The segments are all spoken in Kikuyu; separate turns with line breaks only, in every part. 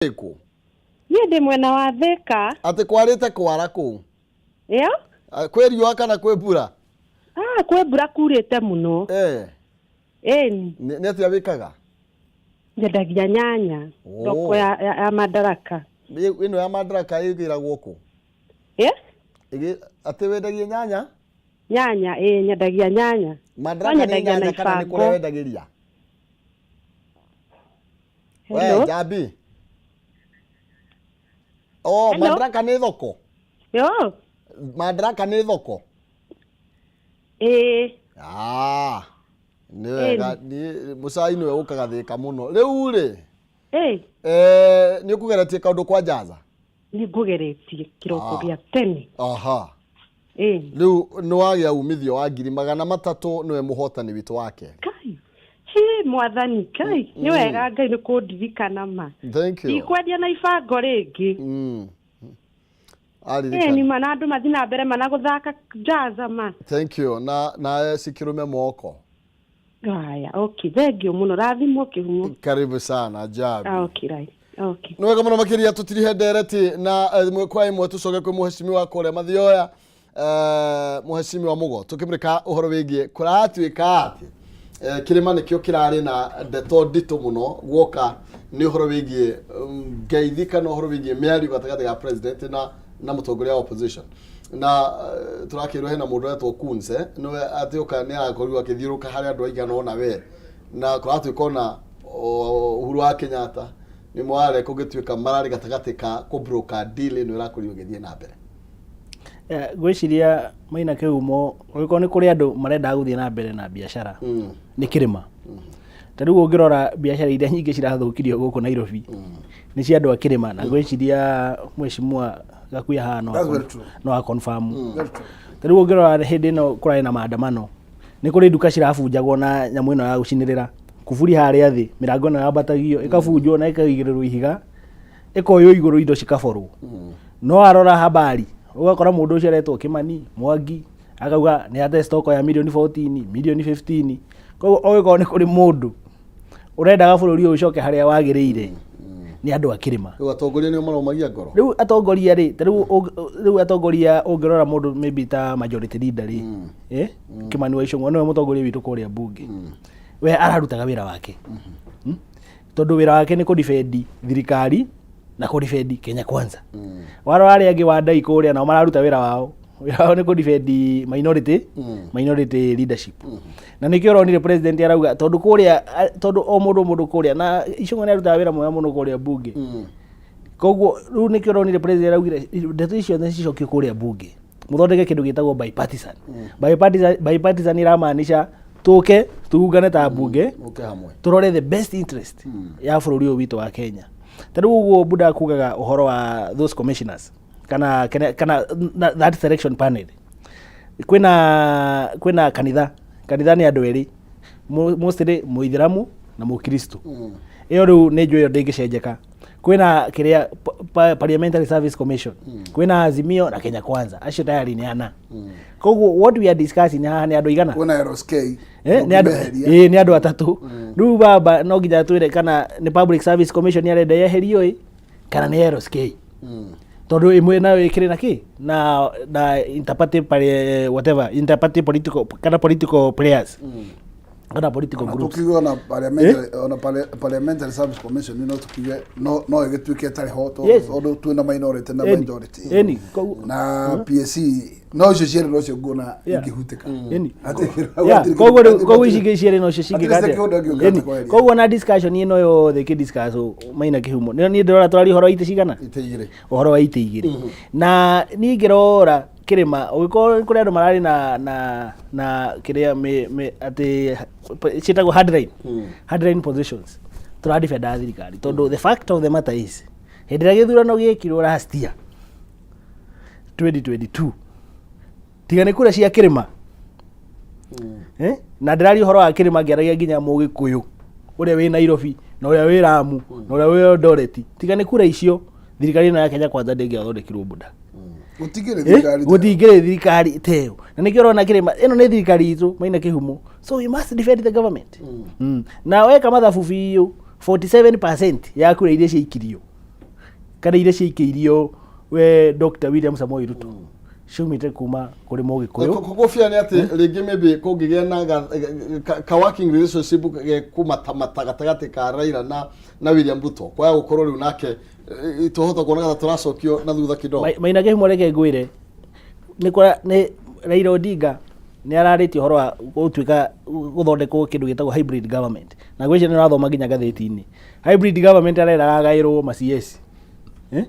Kũ?
Niĩ ndĩ mwena wa Thĩka.
Atĩ kwarĩte kwara kũu?
Ĩyo.
Ah, kwĩ riũa kana kwĩ mbura?
Ah, kwĩ mbura kurĩte mũno. Ĩni.
Nĩ atĩa wĩkaga?
Nyendagia nyanya.
Oh.
Thoko ya Madaraka.
Ĩno ya Madaraka ĩgĩragwo kũ?
Ĩ?
Atĩ wendagia nyanya?
Nyanya, ĩ, nyendagia nyanya.
Madaraka nĩ
Nyendagia na
nyanya kana nĩ
ibango.
kũrĩa wendagĩria? We,
Hello?
Njambi. Oh,
Hello?
Madaraka nĩ thoko?
Yo.
Madaraka nĩ thoko?
Ĩ.
Ah, nĩ wega. Mũcai nĩwe ũkaga Thĩka mũno. Rĩu rĩ,
Ĩ.
Nĩ ũkũgeretie kaũndũ kwa Njaza?
Nĩ ngũgeretie kĩroko
Ah.
gĩa tene.
Aha.
Ĩ.
Rĩu nĩ wagĩa umithio wa 300,000, nĩwe mũhotani witũ wake.
Kai. He mwathani Kai, nĩ wega Ngai nĩ kũndirikana ma.
Thank you.
Ndikwendia na ibango rĩngĩ.
Aririkana.
Ĩ, ni ma na andũ mathiĩ na mbere mana gũthaka Njaza ma.
Thank you. Na cikĩrũme moko.
Haya, okay, thank you mũno. Rathimwo kĩhumo.
Karibu sana Jabi.
Ah, okay, right. Okay.
Nĩ wega mũno makĩria tũtirihe ndereti na ĩmwe kwa ĩmwe tũcoke kwĩ mũhecimiwa kũrĩa Mathioya, mũhecimiwa Mũgo, tũkĩmũrĩka ũhoro wĩgiĩ kũratuĩka atĩ kĩrĩma nĩkĩo kĩrarĩ na ndeto nditũ mũno guoka nĩ ũhoro wĩgiĩ ngeithi kana ũhoro wĩgiĩ mĩario gatagatĩ ga president na mũtongoria wa opposition, na tũrakĩrwo hena mũndũ wetwo Kunze nĩwe atĩ ũka nĩ arakorirwo akĩthiũrũka harĩ andũ aigana ũna we, na kũratuĩka ona Uhuru wa Kenyatta nĩ mware kũngĩtuĩka mararĩ gatagatĩ ka kũ broker deal ĩno ĩrakorirwo ĩgĩthiĩ na mbere.
Ngwĩciria Maina Kĩhumo, ũngĩkorwo nĩ kũrĩ andũ marendaga gũthiĩ na mbere na biacara nĩ kĩrĩma. Ta rĩu ũngĩrora biacara iria nyingĩ cirathũkirio gũkũ Nairobi nĩ cia andũ a kĩrĩma, na ngwĩciria mheshimiwa Gakuya haha no
That's very true.
no a confirm.
Very true.
Ta rĩu ũngĩrora hĩndĩ ĩno kũrarĩ na maandamano, nĩ kũrĩ nduka cirabunjagwo na nyamũ ĩno ya gũcinĩrĩra kuburi harĩa thĩ, mĩrango ĩno yambatagio ĩkabunjwo na ĩkaigĩrĩrwo ihiga ĩkoywo igũrũ, indo cikaborwo. No arora habari ũgakora mũndũ ũcio aretwo Kimani Mwangi akauga nĩ ate stock ya mirioni 14, mirioni 15. Koguo ũgĩkorwo nĩ kũrĩ mũndũ ũrendaga bũrũri ũyũ ũcoke harĩa wagĩrĩire, nĩ andũ a kĩrĩma.
Rĩu atongoria nĩo maraumagia ngoro.
Rĩu atongoria rĩ, ta rĩu atongoria ũngĩrora mũndũ maybe ta majority leader rĩ, Kimani wa Ichung'wa nĩwe mũtongoria witũ kũrĩa bunge, we ararutaga wĩra wake. Tondũ wĩra wake nĩ kũdefend thirikari na kũdefend Kenya Kwanza. Warora arĩa angĩ wa Ndai kũrĩa nao mararuta wĩra wao, wĩra wao nĩ kũdefend minority leadership. Na nĩkĩo ũronire president arauga tondũ kũrĩa tondũ o mũndũ kũrĩa na Ichung'wa nĩ arutaga wĩra mwega mũno kũrĩa bunge. Koguo rĩu nĩkĩo ũronire president araugire ndeto icio nĩ cicokio kũrĩa bunge, mũthondeke kĩndũ gĩtagwo bipartisan. Bipartisan iramaanisha tũke tuungane ta bunge,
Ũke hamwe,
tũrore the best interest ya bũrũri ũyũ witũ wa Kenya. Ta rĩu ũguo Buda kugaga ũhoro wa those commissioners kana that selection panel, kwĩna kanitha nĩ andũ erĩ, mostly mũithĩramu na mũkristo. Ĩyo rĩu nĩ njũĩ ĩyo ndĩngĩcenjeka. Kwĩna kĩrĩa Parliamentary Service Commission, kwĩna Azimio na Kenya Kwanza, acio tayari nĩ ana. Koguo what we are discussing haha nĩ andũ igana?
Kwĩna LSK.
Nĩ andũ
ũngĩmeheria.
Ĩ, nĩ andũ atatũ. Rĩu baba no nginya twĩre kana nĩ Public Service Commission arenda yeherio ĩ kana nĩ LSK, tondũ ĩmwe nayo ĩkĩrĩ na kĩ na interparty whatever interparty political kana political players kana political
Na
groups.
tukiuge ona parliamentary service commission no tukiuge no ĩgĩtuĩke ĩtarĩ ho tondũ twĩna minority na majority.
Ĩni.
Na PSC no icio cierĩ nocio nguona ingĩhutĩka.
Koguo rĩu koguo ici ingĩ cierĩ nocio cingĩka
Hatirĩ
atĩa?
kĩũndũ angĩũka kweheria.
Koguo na discussion ĩno yothe ĩkĩdiscuss Maina Kĩhumo, nĩ niĩ ndĩrora tũraria ũhoro wa itĩ cigana?
Itĩ igĩrĩ.
Ũhoro wa itĩ igĩrĩ. Na niĩ ngĩrora kĩrĩma ũgĩkorwo kũrĩ andũ mararĩ na kĩrĩa atĩ ciĩtagwo hardline positions, tũradefendaga thirikari tondũ the fact of the matter is hĩndĩ ĩrĩa gĩthurano gĩekirwo last year 2022, tiga nĩ kura cia kĩrĩma, na ndĩraria ũhoro wa kĩrĩma ngĩaragia nginya mũgĩkũyũ ũrĩa wĩ Nairobi na ũrĩa wĩ Lamu na ũrĩa wĩ Eldoret, tiga nĩ kura icio thirikari ĩno ya Kenya Kwanza ndĩngĩathondekirwo Buda.
Gũtingĩrĩ thirikari ta ĩyo.
Gũtingĩrĩ thirikari ta ĩyo, na nĩkĩo ũrona kĩrĩma ĩno nĩ thirikari itũ, Maina Kĩhumo, so we must defend the government. Na weka mathabu biũ, 47% ya kura iria ciaikirio. Kana iria ciaikĩirio we Dr. William Samoei Ruto ciumĩte kuma kũrĩ Mũgĩkũyũ.
Kũbia nĩ atĩ rĩngĩ maybe kũngĩgĩa na ka working relationship kũmatamata gatagatĩ ka Raila na William Ruto, kwaga gũkorwo rĩu nake twahota kuona ta tũracokio na thutha kidogo.
Maina Kĩhumo, reke ngwĩre, nĩ kũra nĩ Raila Odinga nĩ ararĩtie ũhoro wa gũtuĩka gũthondekwo kĩndũ gĩtagwo hybrid government, na ngwĩciria nĩ ũrathoma nginya ngathĩti-inĩ. Hybrid government areraga agaĩrwo ma CS, eh?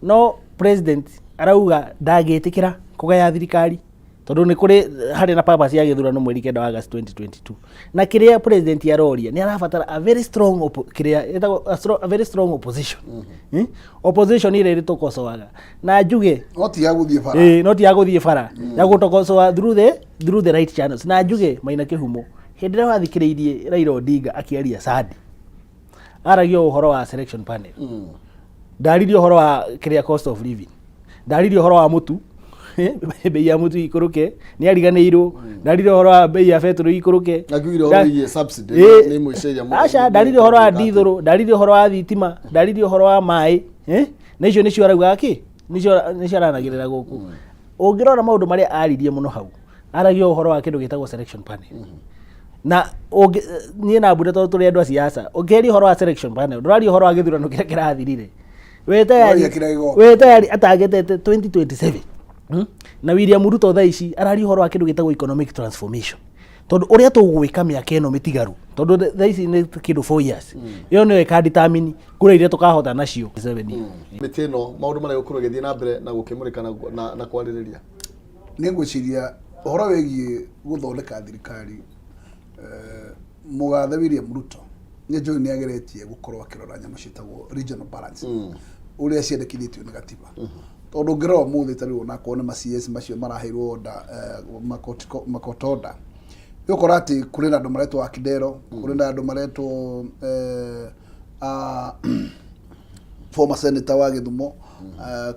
No president arauga ndangĩtĩkĩra kũgaya thirikari tondũ nĩ kũrĩ harĩ na purpose ya gĩthurano mweri 9 wa August 2022. Na kĩrĩa president aroria, nĩ arabatara a very strong kĩrĩa ĩtagwo a very strong opposition, eh? Opposition ĩrĩa ĩrĩtũkocoaga na njuge
No ti ya gũthiĩ bara.
Ĩĩ, no ti ya gũthiĩ bara, ya gũtokocoa through the right channels. Na njuge, Maina Kĩhumo, hĩndĩ ĩrĩa wathikĩrĩirie Raila Odinga akĩaria Sandi, aragia ũhoro wa selection panel, ndaririe ũhoro wa kĩrĩa cost of living, ndaririe ũhoro wa mũtu, bei ya mũtu ikũrũke, nĩ ariganĩirwo. Ndaririe ũhoro wa bei ya betũrũ ikũrũke.
Akiugire ũhoro wĩgiĩ subsidy. Nĩ mwĩciria
Aca, ndaririe ũhoro wa ndithũrũ, ndaririe ũhoro wa thitima, ndaririe ũhoro wa maĩ, eh? Na icio nĩcio araugaga kĩ, nĩcio aranagĩrĩra gũkũ. Ũngĩrora maũndũ marĩa aririe mũno hau, aragia ũhoro wa kĩndũ gĩtagwo selection panel. Na niĩ na mbunde, tondũ tũrĩ andũ a siasa, ũngĩaria ũhoro wa selection panel, ndũraria ũhoro wa gĩthurano kĩrĩa kĩrathirire. We tayari
Ũraria kĩrĩa gĩgoka.
We tayari atagetete 2027. Na William Ruto thaa ici araria ũhoro wa kĩndũ gĩtagwo economic transformation, tondũ ũrĩa tũgwĩka mĩaka ĩno mĩtigaru, tondũ thaa ici nĩ kĩndũ 4 years, ĩyo nĩyo ĩkadetermine kura iria tũkahota nacio 7 years.
Mĩtĩ ĩno, maũndũ marĩa gũkorwo gĩthiĩ na mbere na gũkĩmũrĩka na kwarĩrĩria.
Nĩ ngwĩciria ũhoro wĩgiĩ gũthondeka thirikari, mũgathe William Ruto nĩ njũĩ nĩ ageretie gũkorwo akĩrora nyamũ ciĩtagwo regional balance, ũrĩa ciendekithĩtio nĩ gatiba, tondũ ũngĩrora ũmũthĩ ta rĩu onakorwo nĩ ma CS macio maraheirwo order, makot order, nĩ ũkora atĩ kũrĩ na andũ maretwo Akidero, kũrĩ na andũ maretwo former senator wa Gĩthumo,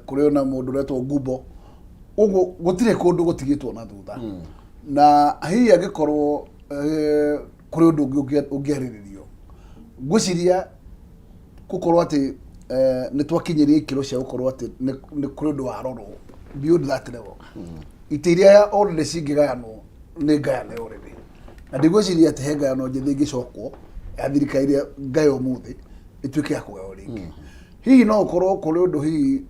kũrĩ ona mũndũ ũretwo Gumbo. Ũguo gũtirĩ kũndũ gũtigĩtwo na thutha. Na hihi angĩkorwo kũrĩ ũndũ ũngĩ ũngĩarĩrĩrio, ngwĩciria gũkorwo atĩ nĩ twakinyĩria ikĩro cia gũkorwo atĩ nĩ kũrĩ ũndũ warorwo beyond that level. Itĩ iria already cingĩgayanwo nĩ ngayane already, na ndigwĩciria atĩ he ngayano njĩthĩ ĩngĩcokwo ya thirikari ĩrĩa ngayo ũmũthĩ ĩtuĩke ya kũgaywo rĩngĩ. Hihi no ũkorwo kũrĩ ũndũ hihi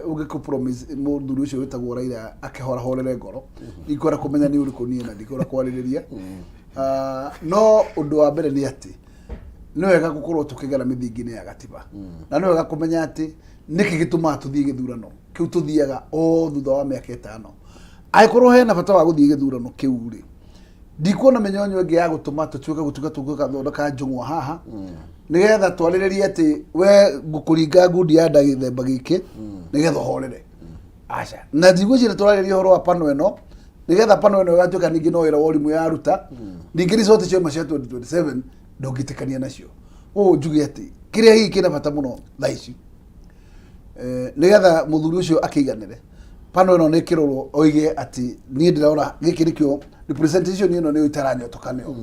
ũngĩ compromise mũthuri ũcio wĩtagwo Raila akĩhorahorere ngoro. Ndikwenda kũmenya nĩ ũrĩkũ niĩ na ndikwenda kwarĩrĩria. Ah, no ũndũ wa mbere nĩ atĩ nĩ wega gũkorwo tũkĩgera mĩthingi-inĩ ya gatiba, na nĩ wega kũmenya atĩ nĩkĩ gĩtũmaga tũthiĩ gĩthurano kĩu tũthiaga o thutha wa mĩaka 5. Angĩkorwo hena bata wa gũthiĩ gĩthurano kĩu rĩ, ndikuona mĩnyonyo ĩngĩ ya gũtũma tũtuĩke gũtuĩka tũgũthondeka njũng'wa haha nĩgetha twarĩrĩrie atĩ we ngũkũringa ngundi ya nda gĩthemba gĩkĩ nĩgetha ũhorere. Aca, na ndigwĩciria tũrarĩria ũhoro wa pano ĩno nĩgetha pano ĩno ĩgatuĩka ningĩ no wĩra wa ũrimũ yaruta, ningĩ result ciauma cia 2027 ndũngĩtĩkania nacio. Ũũ njuge atĩ kĩrĩa hihi kĩna bata mũno thaa ici, nĩgetha mũthuri ũcio akĩiganĩre, pano ĩno nĩ ĩkĩrorwo, oige atĩ niĩ ndĩrona gĩkĩ nĩkĩo representation ĩno nĩyo itaranyotoka, nĩyo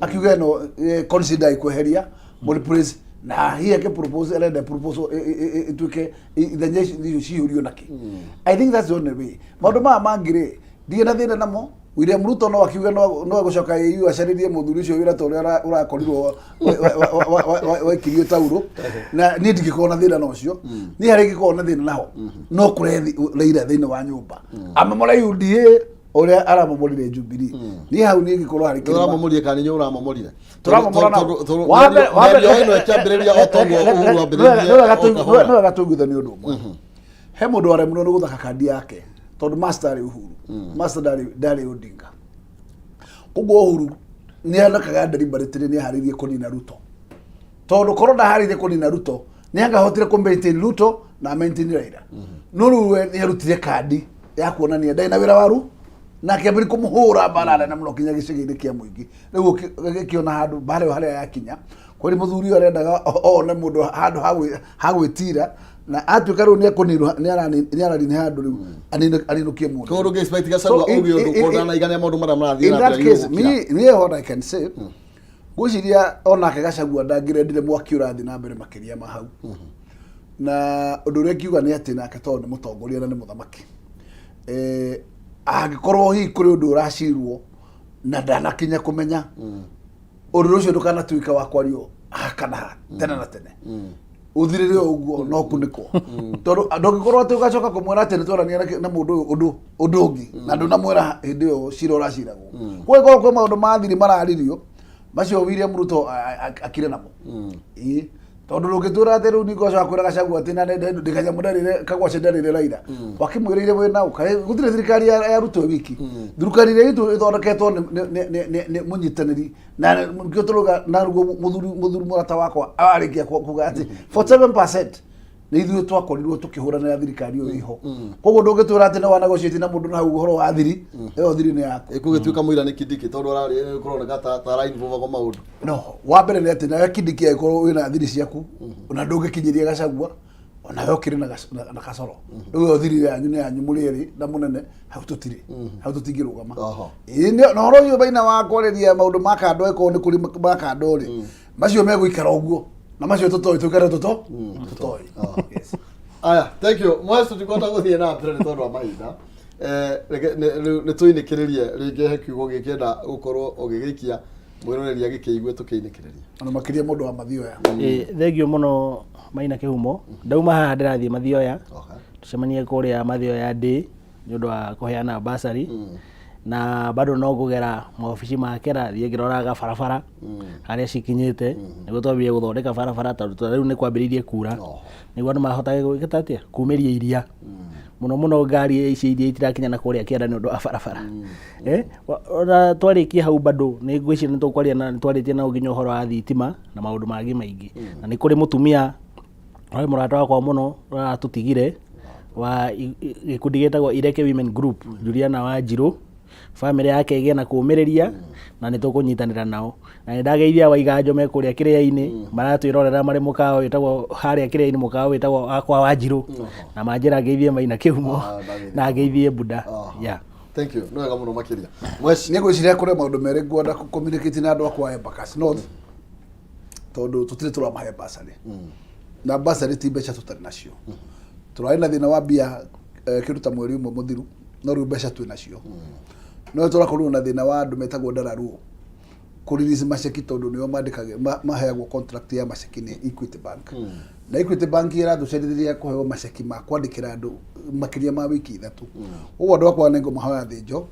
akiuga ĩno, consider kweheria mo replace, na hihi ake propose, arenda proposal ĩtuĩke ithenya icio cihũrio nakĩ. I think that's the only way. Maũndũ maya mangĩ rĩ, ndirĩ na thĩna namo. William Ruto no akiuge no egũcoka AU acarĩrie mũthuri ũcio wĩra ta ũrĩa ũrakorirwo waikirio taurũ, na niĩ ndingĩkorwo na thĩna na ũcio. Niĩ harĩa ingĩkorwo na thĩna naho no kũrehe Raila thĩinĩ wa nyũmba amomore UDA ũrĩa aramomorire Jubilee. Niĩ hau niĩ ingĩkorwo harĩ kĩrĩma.
Ũramomorire kana nĩ ũramomorire?
Tũramomora nao.
Mĩario ĩno ĩkĩambĩrĩria o toguo Uhuru ambĩrĩirie o kahora.
Nĩ wega tũiguithanie ũndũ ũmwe. He mũndũ waremirwo nĩ gũthaka kandi yake, tondũ master arĩ Uhuru, master ndarĩ Odinga. Koguo Uhuru nĩ onekaga deliberately nĩ aharĩirie kũnina Ruto, tondũ korwo ndaharĩirie kũnina Ruto, nĩ angahotire kũ maintain Ruto na maintain Raila. No rĩu we nĩ arutire kandi ya kuonania ndarĩ na wĩra waru, na akĩambĩrĩria kũmũhũra mbara nene mũno nginya gĩcagi-inĩ kĩa mũingĩ. Rĩu gĩkĩona handũ mbara ĩyo harĩa yakinya, kwani mũthuri ũyũ arendaga one mũndũ handũ ha gwĩtira, na atuĩka rĩu nĩ ekũninwo, nĩ aranina handũ rĩu aninũkie mũndũ.
Koguo ndũngĩ expect Gachagua
So,
uge ũndũ kuonana igania maũndũ marĩa marathiĩ
in
na
that
mbere
case,
gũkira.
me what I can say, ngwĩciria onake Gachagua ndangĩrendire mwaki ũrathiĩ na mbere makĩria ma hau. Na ũndũ ũrĩa ngiuga nĩ atĩ nake tondũ nĩ mũtongoria na nĩ mũthamaki, angĩkorwo hihi kũrĩ ũndũ ũracirwo na ndanakinya kũmenya, ũndũ ũcio ndũkanatuĩke wa kwario haha kana ha tene na tene, ũthirĩre o ũguo no kunĩkwo, tondũ ndũngĩkorwo atĩ ũgacoka kũmwĩra atĩ nĩ twarania na mũndũ ũyũ ũndũ ũngĩ na ndũnamwĩra hĩndĩ ĩyo cira ũraciragwo. Kũngĩkorwo kwĩ maũndũ ma thiri mararirio macio, William Ruto akire namo. Ĩĩ, tondũ ndũngĩtwĩra atĩ rĩu ningũcoka kwĩra Gachagua atĩ na ndĩkanyamũ ndarĩre kagwaci ndarĩre Raila wakĩmwĩrĩire wĩ nau. Kaĩ gũtirĩ thirikari ya Ruto ĩ wiki? Thirikari ĩrĩa itũ ĩthondeketwo nĩ mũnyitanĩri na nĩkĩo tũrauga naruo mũthuri mũrata wakwa arĩkia kuga atĩ 47% nĩ ithuĩ twakorirwo tũkĩhũranĩra thirikari ĩyo ĩho. Koguo ndũngĩtwĩra atĩ nĩ wanegotiate na mũndũ na hau ũhoro wa thiri ĩyo, thiri nĩ yaku.
Ĩkũgĩtuĩka mũira nĩ Kindiki tondũ ararĩ kũroneka ta arainvolvagwo maũndũ.
No wa mbere nĩ atĩ nawe Kindiki angĩkorwo wĩna thiri ciaku ona ndũngĩkinyĩria Gachagua, onawe ũkĩrĩ na kacoro. Rĩu ĩyo thiri yanyu nĩ yanyu mũrĩ erĩ na mũnene, hau tũtirĩ, hau tũtingĩrũgama. Ĩĩ, na ũhoro ũcio baina wa kwarĩria maũndũ ma kando, ĩkorwo nĩ kũrĩ ma kando rĩ, macio megũikara ũguo na macio tũtoĩ tũikare tũtoĩ. Yes.
Aya, thank you mwesu. Tũtikwenda gũthiĩ na mbere nĩ tondũ wa mahinda. Reke rĩu nĩ tũinĩkĩrĩrie rĩngĩ, he kiugo gĩkĩenda gũkorwo ũgĩgĩikia mwĩroreri agĩkĩigue tũkĩinĩkĩrĩria.
Ona makĩria mũndũ wa Mathioya.
Thengio mũno Maina Kĩhumo. Ndauma haha ndĩrathiĩ Mathioya, tũcemanie kũrĩa Mathioya ndĩ nĩ ũndũ wa kũheana basari, na bado no ngũgera maobici ma kera thiĩ ngĩroraga barabara harĩa cikinyĩte, nĩguo twambie gũthondeka barabara, tondũ ta rĩu nĩ kwambĩrĩirie kura, nĩguo andũ mahotage gwĩka atĩa kumĩria iria mũno mũno, ngari ici iria itirakinya na kũrĩa kĩanda nĩ ũndũ wa barabara. Ona twarĩkia hau bado nĩ ngwĩciria nĩ tũkwaria na nĩ twarĩtie nao nginya ũhoro wa thitima na maũndũ mangĩ maingĩ. Na nĩ kũrĩ mũtumia warĩ mũrata wakwa mũno ũratũtigire wa gĩkundi gĩtagwo Ireke Women Group, Juliana Wanjirũ, bamĩrĩ yake ĩgĩe na kũũmĩrĩria na nĩ tũkũnyitanĩra nao. Na nĩ ndageithia Waiganjo me kũrĩa kĩrĩa-inĩ maratwĩrorera marĩ mũkawa wĩtagwo harĩa kĩrĩa-inĩ, mũkawa wĩtagwo wakwa Wanjirũ, na manjĩra ngeithie Maina Kĩhumo.
Ah, ndageithia.
Na ngeithie Buda. Yeah.
Thank you, nĩ wega mũno makĩria mweci.
Nĩ ngwĩciria kũrĩ maũndũ merĩ ngwenda communicate na andũ akwa Embakasi North, tondũ tũtirĩ tũramahe basarĩ, na basarĩ ti mbeca tũtarĩ nacio. Tũrarĩ na thĩna wa mbia kĩndũ ta mweri ũmwe mũthiru, no rĩu mbeca twĩ nacio. No tũrakorirwo na thĩna wa andũ metagwo ndararuo kũ release maceki, tondũ nĩo mandĩkage maheagwo contract ya maceki nĩ Equity Bank, na Equity Bank ĩratũcerithĩria kũheo maceki ma kwandĩkĩra andũ makĩria ma wiki 3. Ũguo andũ akwa nĩ ngũmahoya thĩnjo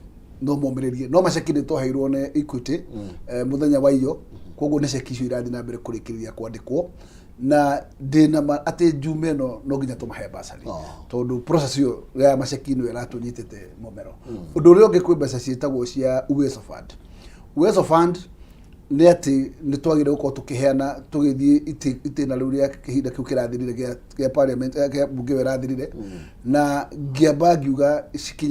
no momĩrĩrie, no maceki nĩ twaheirwo nĩ Equity mũthenya wa iyo. Koguo nĩ ceki icio irathiĩ na mbere kũrĩkĩrĩria kwandĩkwo, na ndĩna ma atĩ njume ĩno no nginya tũmahe basarĩ, tondũ process ĩyo ya maceki nĩyo ĩratũnyitĩte mũmero. Ũndũ ũrĩa ũngĩ, kwĩ mbeca ciĩtagwo cia Uwezo Fund. Uwezo Fund nĩ atĩ nĩ twagĩrĩire gũkorwo tũkĩheana tũgĩthiĩ itĩna rĩu rĩa kĩhinda kĩu kĩrathirire kĩa parliament, kĩa bunge ĩyo ĩrathirire, na ngĩamba ngiuga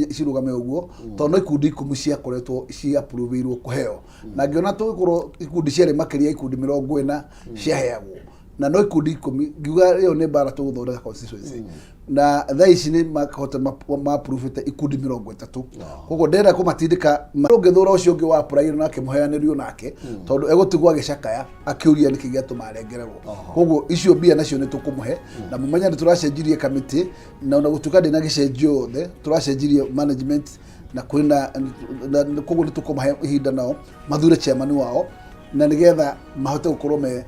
cirũgame ũguo, tondũ no ikundi 10 ciakoretwo ciapprovĩirwo kũheo, na ngĩona tũgĩkorwo ikundi ciarĩ makĩria ya ikundi 40 ciaheagwo na no ikundi 10, ngiuga ĩyo nĩ mbara tũgũthondeka constituency. Na thaa ici nĩ mahote ma-approvĩte ikundi 30. Koguo ndĩrenda kũmatindĩka ũngĩthũra ũcio ũngĩ wa apply nake mũheanĩrio nake, tondũ egũtigwo agĩcakaya akĩũria nĩkĩ gĩatũma arengererwo. Koguo icio mbia nacio nĩ tũkũmũhe, na mũmenye nĩ tũracenjirie kamĩtĩ, na ona gũtuĩka ndĩna gĩcenjio yothe, tũracenjirie management na kwĩna na koguo nĩ tũkũmahe ihinda nao mathure chairman wao, na nĩgetha mahote gũkorwo me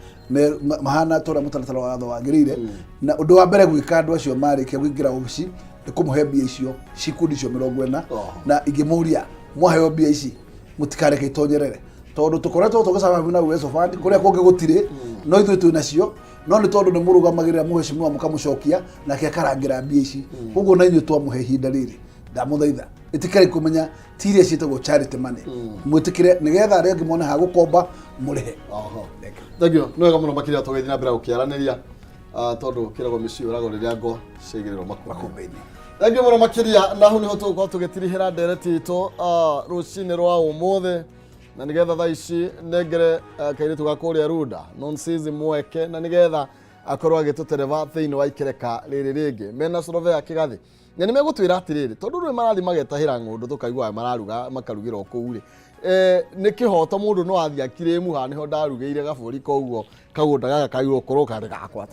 mahana ta ũrĩa mũtaratara wa watho wagĩrĩire. Na ũndũ wa mbere gwĩka andũ acio marĩkia kũingĩra obici nĩ kũmũhe mbia icio cikundi icio 40. Na ingĩmũria, mwaheo mbia ici mũtikareke itonyerere, tondũ tũkoretwo tũgĩcaba na Uwezo Fund kũrĩa kũngĩ gũtirĩ, no ithuĩ twĩ nacio, no nĩ tondũ nĩ mũrũgamagĩrĩra mũheshimiwa mũkamũcokia nake akarangĩra mbia ici. Koguo na inyuĩ twamũhe ihinda rĩrĩ, ndamũthaitha ĩtĩkĩrai kũmenya ti iria ciĩtagwo charity money, mwĩtĩkĩre nĩgetha arĩa angĩ mone ha gũkomba mũrĩhe. Thank you.
Thank you, nĩ wega mũno makĩria. Tũgĩthiĩ na mbere gũkĩaranĩria, tondũ kĩragwo mĩciĩ ũragwo rĩrĩa ngo ciaigĩrĩrwo makũmbĩ.
Makũmbĩ-inĩ.
Thank you mũno makĩria. Na hau nĩho tũgũkorwo tũgĩtirihĩra ndereti itũ rũcinĩ rwa ũmũthĩ, na nĩgetha thaa ici nengere kairĩtu ga kũrĩa Runda Nonsizi mweke, na nĩgetha akorwo agĩtũtereba thĩinĩ wa ikereka rĩrĩ rĩngĩ mena Slovea Kĩgathĩ, na nĩ megũtwĩra atĩrĩrĩ, tondũ rĩu marathiĩ magetahĩra ng'ũndũ tũkaigua mararuga makarugĩra o kũu rĩ, nĩ kĩhoto mũndũ no athiĩ akirĩmu haha nĩho ndarugĩire gabũri, koguo kagũnda gaka kagĩrĩirwo gũkorwo karĩ gakwa.